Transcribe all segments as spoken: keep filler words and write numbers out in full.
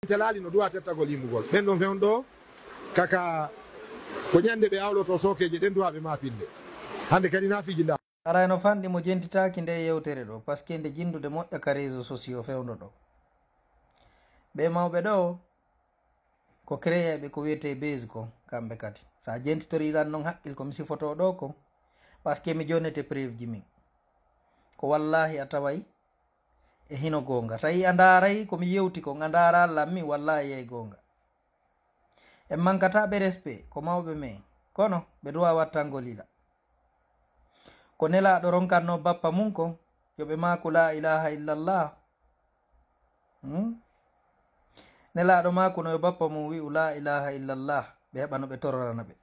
Jalaali no duwa tettagol yimmugol. Ɓen ɗon fewndo ɗo, kaka ko ɲande ɓe awloto sookeeje ɗen duwa ɓe maapinde. Hande kadi na fiji nda. Aray no fanɗi mo jentitaaki nde yewtere ɗo, parce que nde jinndude moƴƴa ka réseaux sociaux fewndo ɗo. Ɓe mawɓe ɗo, ko créé ɓe ko wiyetee buzz ko, kamɓe kadi. Sa jentitori lan non haqqil ko mi sifoto ɗo ko, parce que mi jonnete preuve ji min. Ko wallahi a taway e hino goonga. Tawi a ndaaray ko mi yewti kon, a ndaara lan min, wallahi yey goonga. En mankataa ɓe respect, ko mawɓe men. Kono, ɓe duwa wattangol yila. Ko Nelaaɗo ronkannoo bappa mum kon, yo ɓe maaku laa ilaaha illallah. Hmm? Nelaaɗo maakuno yo bappa mum wi'u laa ilaaha illallah, ɓe heɓa no ɓe tororana ɓe.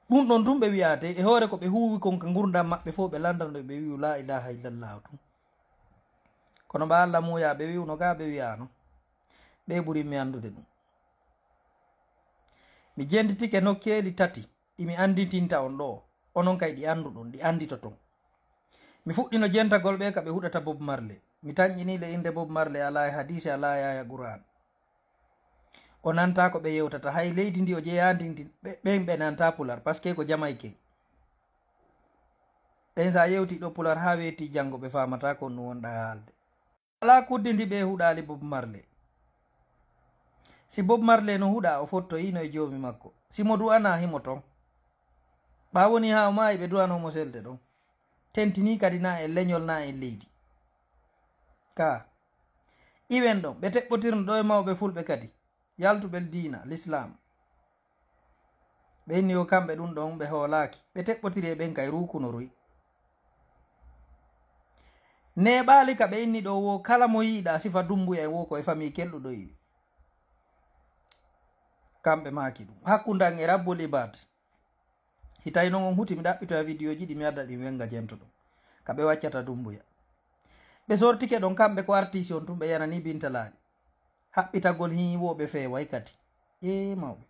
Ɗum ɗon tun ɓe wi'aate, e hoore ko ɓe huuwi kon ka ngurndan maɓɓe fof, ɓe landano ɓe wi'u laa ilaaha illallah tun. Kono ɓa Alla muuya ɓe wi'uno ka ɓe wi'aano. Ɓe ɓuri mi anndude ɗum. Mi jentitike nokkeeli tati ɗi mi annditinta on ɗoo, onon kay ɗi annduɗon, ɗi annditoton. Mi fuɗɗino jentagol ɓe ka ɓe huɗata Bob Marley. Mi tanƴinii le innde Bob Marley alaa e hadiise, alaa e aaya Qur'aan. O nanta ko ɓe yewtata, hay leydi ndi o jeyaandi ndi, ɓe, ɓen ɓe nanta Pular, parce que ko Jamaïcain. Ɓen sa yewti ɗo Pular haa weeti janngo ɓe faamata ko ɗum wonɗa haalde. Alaa kuddi ndi ɓe huɗaali Bob Marley. Si Bob Marley no huɗa, o fottoyino e joomi makko. Si mo du'ana himo ton. Ɓa woni haa o maayi ɓe du'ano mo selde ɗon. Tentinii kadi na e leñol na e leydi. Ka iwen ɗon, ɓe teɓɓotirno ɗo e mawɓe fulɓe kadi. Yaltuɓe diina, l'islam. Ɓe inni yo kamɓe ɗum ɗon ɓe hoolaaki. Ɓe teɓɓotiri e ɓen kay ruukuno ruy. Neeɓaali ka ɓe inni ɗo wo kala mo yiiɗa sifa Dumbuya e wo ko e famille kelɗuɗo iwi. Kamɓe maaki ɗum. Hakkunde an e Rabbul Ibad. Si tawi non on huti, mi ɗaɓɓitoya vidéo ji ɗi mi adda ɗin wenga jento ɗum. Ka ɓe waccata Dumbuya. Ɓe sortike ɗon kamɓe ko artiste on tun ɓe yanani Binta Laali. Haɓɓitagol hin wo ɓe feeway kadi. E mawɓe.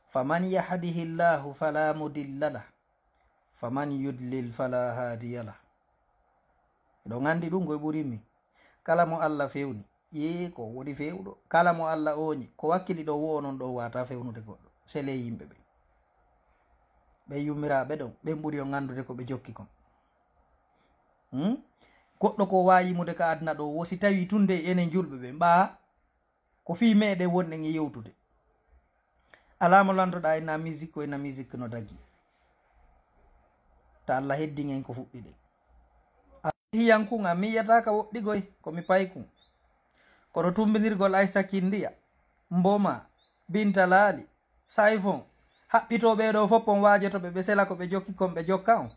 Faman yahdihi Llahu fala mudilla lah. Faman yudlil fala hadiya lah. Eɗon anndi ɗum koye ɓuri mi. Kala mo Alla fewni, yee ko woni fewɗo. Kala mo Alla ooñi, ko wakkili ɗo wo onon ɗo wata fewnude goɗɗo. Sele yimɓe ɓen. Ɓe yummiraaɓe ɗon, ɓen ɓuri on anndude ko ɓe jokki kon. Hmm? Goɗɗo ko waawi yimude ka aduna ɗo, wo si tawi tun dey enen julɓe ɓen, ɓaa ko fii meɗen wonɗen e yewtude. Alaa mo lantoɗaa ena musique ko ena musique no dagi. Ta Alla heddin en ko fuɗɗiɗen. A hiyan kun a miyyata ka woɗɗigoy ko mi paykun. Kono tumbindirgol Aysa Kindiya, Mboma, Binta Laali, Sayfon, haɓɓitoo ɓee ɗoo fof on waajoto ɓe, ɓe sela ko ɓe jokki kon ɓe jokka on.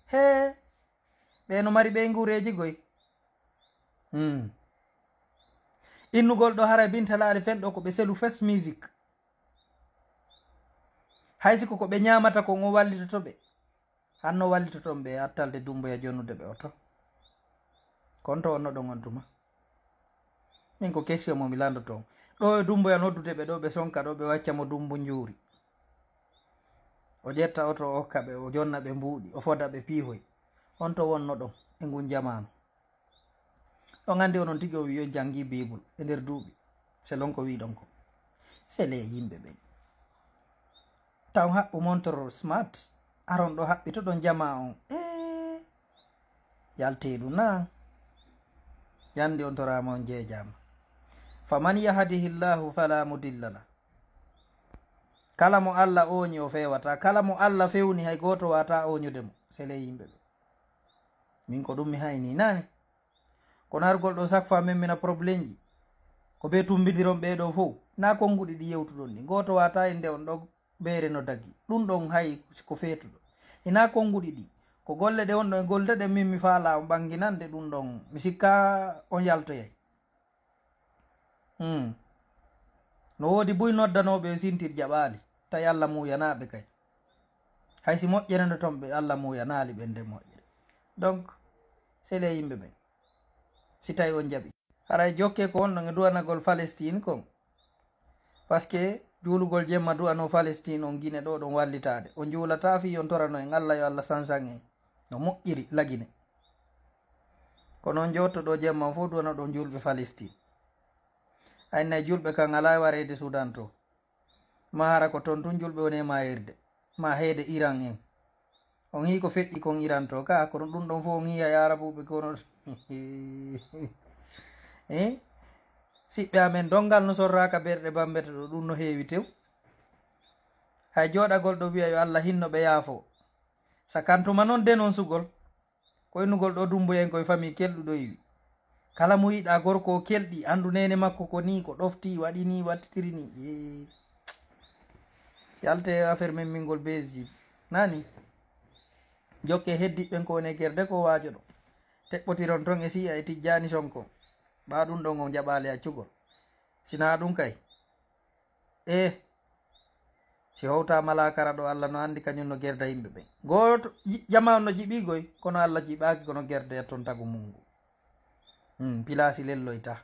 Hee, ɓee no mari ɓeynguureeji goy. Hmm. Innugol ɗo haray Binta Laali fen ɗo ko ɓe selu fes musique. Hay si ko ko ɓe ñaamata kon o wallitoto ɓe. Hanno wallitoton ɓe attalde Dumbuya jonnude ɓe oto. Kon to wonno ɗon on tuma. Min ko question mo mi landoto on. Ɗo e Dumbuya noddude ɓe ɗo ɓe sonka ɗo ɓe wacca mo Dumbu njuuri. O ƴetta oto o hokka ɓe, o jonna ɓe mbuuɗi, o foda ɓe piihoy. On to wonno ɗon e ngun jamaanu. On anndi onon tigi o wi on janngi Bible e nder duuɓi. Selon ko wiɗon ko. Sele yimɓe ɓen. Taw haɓɓu montor smart. Aron ɗo haɓɓitoɗon jama on. Ee. Yaltee ɗum na. Yandi on torama on jeejama. Faman yahdihi Llahu fala mudilla lah. Kala mo Alla ooñi o fewata. Kala mo Alla fewni hay gooto wata ooñude mo. Sele yimɓe ɓe. Min ko ɗum mi hayni nane. Kono hargol ɗo chaque fois min mina problème ji. Ko ɓe tumbindiron ɓee ɗo fof. Na konnguɗi ɗi yewtuɗon ɗi. Gooto wata innde on ɗo beere no dagi. Ɗum ɗon hay ko feetuɗo. Ina konnguɗi ɗi. Ko golle ɗe on ɗon e golde ɗe min mi faala on ɓannginande ɗum ɗon. Mi sikka on yaltoyay. Hmm. No woodi buy noddanooɓe e sintir jaɓaali. Tawi Alla muuyanaaɓe kay. Hay si moƴƴere no ton ɓe Alla muuyanaali ɓe nde moƴƴere. Donc, sele yimɓe ɓen. Si tawi on jaɓi. Haray jokke ko on ɗon e duwanagol Palestine kon. Parce que juulugol jemma du'ano Palestine on Gine ɗo ɗon wallitaade. On juulata fii on torano en Alla yo Alla sansan en. No moƴƴiri la Gine. Ko noon jooɗto ɗo jemma fof duwano ɗon julɓe Palestine. Ay nay julɓe kan alaa e wareede Sudan to. Ma hara ko toon tun julɓe woni e maayirde. Ma heede Iran en. On hii ko feƴƴi kon Iran to ka, kono ɗum ɗon fof on hii e Arabuɓe kono. Eh? Siɓɓe amen, donngal no sorraaka berɗe bambete ɗo, ɗum no heewi tew. Hay jooɗagol ɗo wiya yo Allah hinno ɓe yaafo. Sakantuma noon denonsugol. Koynugol ɗo Dumbuya en koye famille kelɗuɗo iwi. Kala mo yiɗa gorko o kelɗi, anndu neene makko ko ni, ko ɗofti, waɗi ni, wattitiri ni. Eh. Yalte e affaire men mingol besji. Nani? Jokke heddiɓɓen ko woni e gerde ko waajoɗo. Teɓɓotiron ton e siya e Tijjaani Sonko. Ɓa ɗum ɗon on jaɓaali accugol. Sinaa ɗum kay. Eh. Si howta malaakara ɗo Allah no anndi kañum no gerda yimɓe ɓen. Gooto, yi-, jama on no jiɓi goy, kono Allah jiɓaaki kono gerda yetton tagu mum ngu. Hmm, pilaasi lelloyta.